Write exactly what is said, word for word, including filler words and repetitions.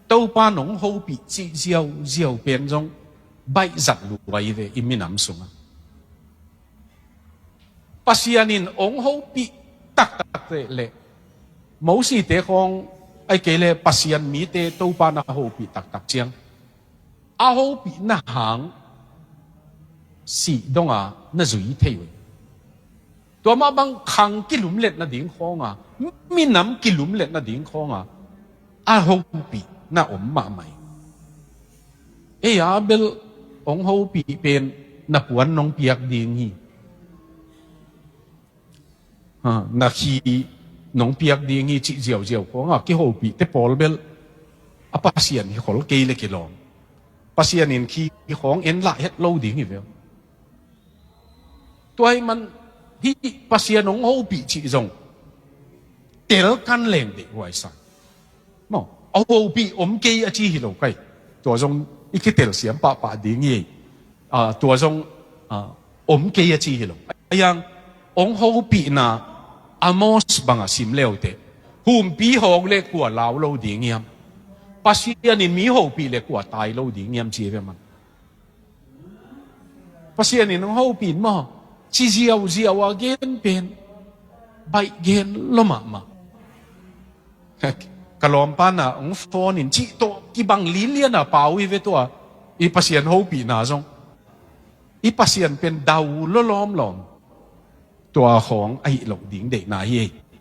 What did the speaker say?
Topa nong hopih cih ziauziau pen zong baih zat lua hi ve i minam sungah. Pasian in hong hopih taktak leh, Mosite khawng, ahih kei leh Pasian mite Topa na hopih taktak ciang, a hopihna hang sih donga na zui thei uh hi. Tua mah bang khang kilumlet nading khawnga, minam kilumlet nading khawnga a hopihna om mahmah hi. Ei a bel hong hopih pen na puan nong piak ding hi, ha, na khi nong piak ding hi cih ziauziau khawnga kihopihte pawl bel a Pasian hi khol kei le kilawm. Pasian in khi khawng en lah het lo ding hi ve. Tua ahih man hih Pasian hong hopih cih zong tel kan leng deih huai sa. Maw, a hopih om kei a ci hi lo kai. Tua zong i kitel siam pahpah ding hi. Ah, tua zong, ah, om kei a ci hi lo. Ayang, hong hopihna Amos banga sim leute, humpi hawng le kua lau lo ding hiam? Pasian in mi hopih le kua tai lo ding hiam ci ve man. Pasian in hong hopih in maw, ci ziauziau a gen pen baih gen lo mahmah. Ka lawmpa na hong phone in cih tawh kibang lilian a pau hi ve tua. I Pasian hopihna zong, i Pasian pen dau lo lawmlawm. Tua khawng ahih loh ding deihna hi.